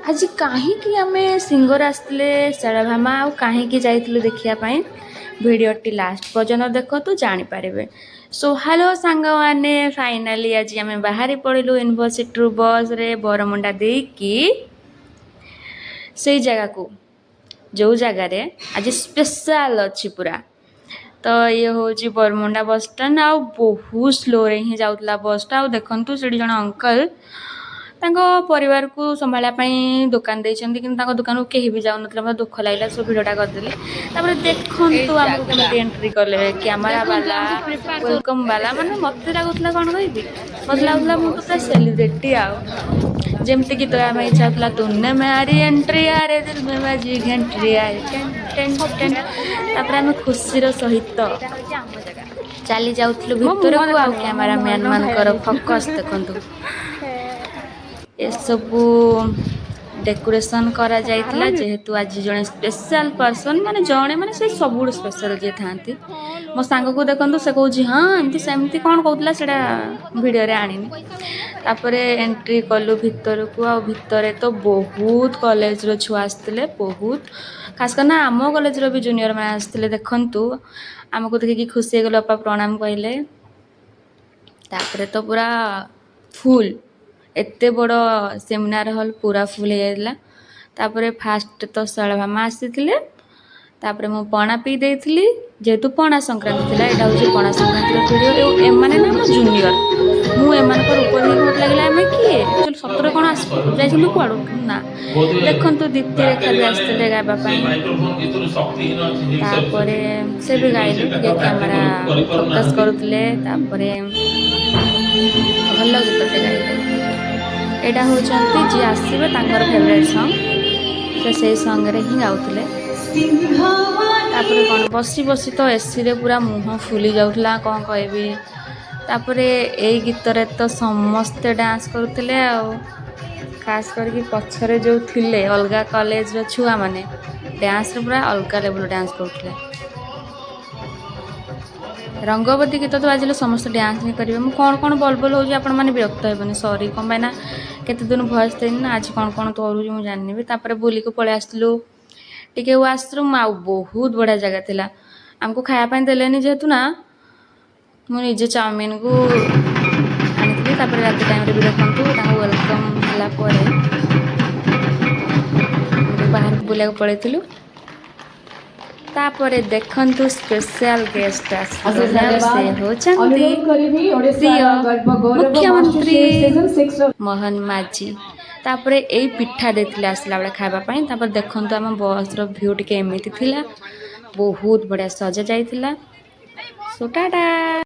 ଆଜି କାହିଁକି ଆମେ ସିଙ୍ଗର ଆସିଥିଲେ ଶୈଳଭାମା ଆଉ କାହିଁକି ଯାଇଥିଲୁ ଦେଖିବା ପାଇଁ, ଭିଡ଼ିଓଟି ଲାଷ୍ଟ ପର୍ଯ୍ୟନ୍ତ ଦେଖନ୍ତୁ, ଜାଣିପାରିବେ। ସୋ ହ୍ୟାଲୋ ସାଙ୍ଗମାନେ, ଫାଇନାଲି ଆଜି ଆମେ ବାହାରି ପଡ଼ିଲୁ ୟୁନିଭର୍ସିଟିରୁ ବସ୍ରେ ବରମୁଣ୍ଡା ଦେଇକି ସେଇ ଜାଗାକୁ, ଯେଉଁ ଜାଗାରେ ଆଜି ସ୍ପେଶାଲ ଅଛି ପୁରା। ତ ଇଏ ହେଉଛି ବରମୁଣ୍ଡା ବସଷ୍ଟାଣ୍ଡ ଆଉ ବହୁତ ସ୍ଲୋରେ ହିଁ ଯାଉଥିଲା ବସ୍ଟା। ଆଉ ଦେଖନ୍ତୁ, ସେଠି ଜଣେ ଅଙ୍କଲ ତାଙ୍କ ପରିବାରକୁ ସମ୍ଭାଳିବା ପାଇଁ ଦୋକାନ ଦେଇଛନ୍ତି, କିନ୍ତୁ ତାଙ୍କ ଦୋକାନକୁ କେହି ବି ଯାଉନଥିଲେ। ମୋତେ ଦୁଃଖ ଲାଗିଲା, ସୋ ଭିଡ଼ିଓଟା କରିଦେଲି। ତାପରେ ଦେଖନ୍ତୁ, ଆମକୁ କେମିତି ଏଣ୍ଟ୍ରି କଲେ କ୍ୟାମେରା ବାଲା, welcome ବାଲା। ମାନେ ମୋତେ ଲାଗୁଥିଲା, କ'ଣ କହିବି, ମୋତେ ଲାଗୁଥିଲା ମୁଁ ତ ପୁରା ସେଲିବ୍ରିଟି। ଆଉ ଯେମିତି ଗୀତ ଗାଇବା ପାଇଁ ଇଚ୍ଛା ହେଉଥିଲା, "तूने मारी एंट्री ଆରେ, दिल में बाजी घंटी ଆରେ, ଟେନ୍ ଟେନ୍ ଟେନ୍"। ତାପରେ ଆମେ ଖୁସିର ସହିତ ଚାଲି ଯାଉଥିଲୁ ଭିତରକୁ। ଆଉ କ୍ୟାମେରାମ୍ୟାନ୍ ମାନଙ୍କର ଫୋକସ୍ ଦେଖନ୍ତୁ। ଏସବୁ ଡେକୋରେସନ୍ କରାଯାଇଥିଲା, ଯେହେତୁ ଆଜି ଜଣେ ସ୍ପେଶାଲ ପର୍ସନ୍, ମାନେ ଜଣେ ମାନେ ସେ ସବୁଠୁ ସ୍ପେଶାଲ ଯିଏ ଥାଆନ୍ତି। ମୋ ସାଙ୍ଗକୁ ଦେଖନ୍ତୁ, ସେ କହୁଛି ହଁ, ଏମିତି ସେମିତି କ'ଣ କହୁଥିଲା, ସେଇଟା ଭିଡ଼ିଓରେ ଆଣିନି। ତାପରେ ଏଣ୍ଟ୍ରି କଲୁ ଭିତରକୁ। ଆଉ ଭିତରେ ତ ବହୁତ କଲେଜର ଛୁଆ ଆସିଥିଲେ, ବହୁତ, ଖାସ କରିନା ଆମ କଲେଜର ବି ଜୁନିୟର ମାନେ ଆସିଥିଲେ। ଦେଖନ୍ତୁ, ଆମକୁ ଦେଖିକି ଖୁସି ହେଇଗଲେ, ଅପା ପ୍ରଣାମ କହିଲେ। ତାପରେ ତ ପୁରା ଫୁଲ୍, ଏତେ ବଡ଼ ସେମିନାର ହଲ୍ ପୁରା ଫୁଲ୍ ହେଇଯାଇଥିଲା। ତାପରେ ଫାଷ୍ଟ ତ ଶୈଳଭାମା ଆସିଥିଲେ। ତାପରେ ମୁଁ ପଣା ପିଇ ଦେଇଥିଲି, ଯେହେତୁ ପଣା ସଂକ୍ରାନ୍ତି ଥିଲା। ଏଇଟା ହେଉଛି ପଣା ସଂକ୍ରାନ୍ତିର ଭିଡ଼ିଓ। ଆଉ ଏମାନେ ନା ମୋ ଜୁନିୟର। ମୁଁ ଏମାନଙ୍କ ରୂପ ଦେଖିକି ମୋତେ ଲାଗିଲା ଆମେ କିଏ, ସତରେ କ'ଣ ଆସି ଯାଇଥିଲୁ କୁଆଡ଼ୁ ନା। ଦେଖନ୍ତୁ, ଦୀପ୍ତି ରେଖା ବି ଆସିଥିଲେ ଗାଇବା ପାଇଁ। ତାପରେ ସେ ବି ଗାଇଲେ, ଟିକେ କ୍ୟାମେରା ଫୋକସ୍ କରୁଥିଲେ। ତାପରେ ଭଲ ଗୀତଟେ ଗାଇଲେ। ଏଇଟା ହେଉଛନ୍ତି ଯିଏ ଆସିବେ ତାଙ୍କର ଫେଭରାଇଟ୍ ସଙ୍ଗ୍, ସେ ସେଇ ସଙ୍ଗରେ ହିଁ ଗାଉଥିଲେ। ତାପରେ କ'ଣ, ବସି ବସି ତ ଏସିରେ ପୁରା ମୁହଁ ଫୁଲି ଯାଉଥିଲା, କ'ଣ କହିବି। ତାପରେ ଏଇ ଗୀତରେ ତ ସମସ୍ତେ ଡ୍ୟାନ୍ସ କରୁଥିଲେ। ଆଉ ଖାସ୍ କରିକି ପଛରେ ଯେଉଁ ଥିଲେ ଅଲଗା କଲେଜର ଛୁଆମାନେ, ଡ୍ୟାନ୍ସରେ ପୁରା ଅଲଗା ଲେଭେଲ୍ ଡ୍ୟାନ୍ସ କରୁଥିଲେ। ରଙ୍ଗବତୀ ଗୀତ ତ ବାଜିଲେ ସମସ୍ତେ ଡ୍ୟାନ୍ସ ହିଁ କରିବେ। ମୁଁ କ'ଣ କ'ଣ ବଲ ବଲ ହେଉଛି, ଆପଣମାନେ ବିରକ୍ତ ହେବେନି, ସରି। କ'ଣ ପାଇଁ ନା କେତେ ଦିନ ଭଏସ୍ ଦେଇନି ନା, ଆଜି କ'ଣ କ'ଣ କରୁଛି ମୁଁ ଜାଣିନି ବି। ତାପରେ ବୁଲିକି ପଳେଇ ଆସିଥିଲୁ ଟିକେ ୱାସରୁମ୍। ଆଉ ବହୁତ ବଢ଼ିଆ ଜାଗା ଥିଲା। ଆମକୁ ଖାଇବା ପାଇଁ ଦେଲେନି ଯେହେତୁ ନା, ମୁଁ ନିଜେ ଚାଉମିନକୁ ଆଣିଥିଲି। ତାପରେ ରାତି ଟାଇମ୍ରେ ବି ଦେଖନ୍ତୁ, ତାଙ୍କୁ welcome ହେଲା ପରେ ବାହାରକୁ ବୁଲିବାକୁ ପଳେଇଥିଲୁ। ତାପରେ ଦେଖନ୍ତୁ, ସ୍ପେଶାଲ ଗେଷ୍ଟ ଆସିଗଲେ ଆଉ ସେ ହେଉଛନ୍ତି ଅନୁରୋଧ କରିବି ପ୍ରିୟ ଓଡ଼ିଶାର ଗର୍ବ ଗୌରବ ମୁଖ୍ୟମନ୍ତ୍ରୀ ସିଜନ 6ର ମୋହନ ମାଝୀ। ତାପରେ ଏଇ ପିଠା ଦେଇଥିଲେ ଆସିଲା ବେଳେ ଖାଇବା ପାଇଁ। ତାପରେ ଦେଖନ୍ତୁ, ଆମ ବସ୍ର ଭ୍ୟୁ ଟିକେ ଏମିତି ଥିଲା, ବହୁତ ବଢ଼ିଆ ସଜା ଯାଇଥିଲା। ସୋ ଟାଟା।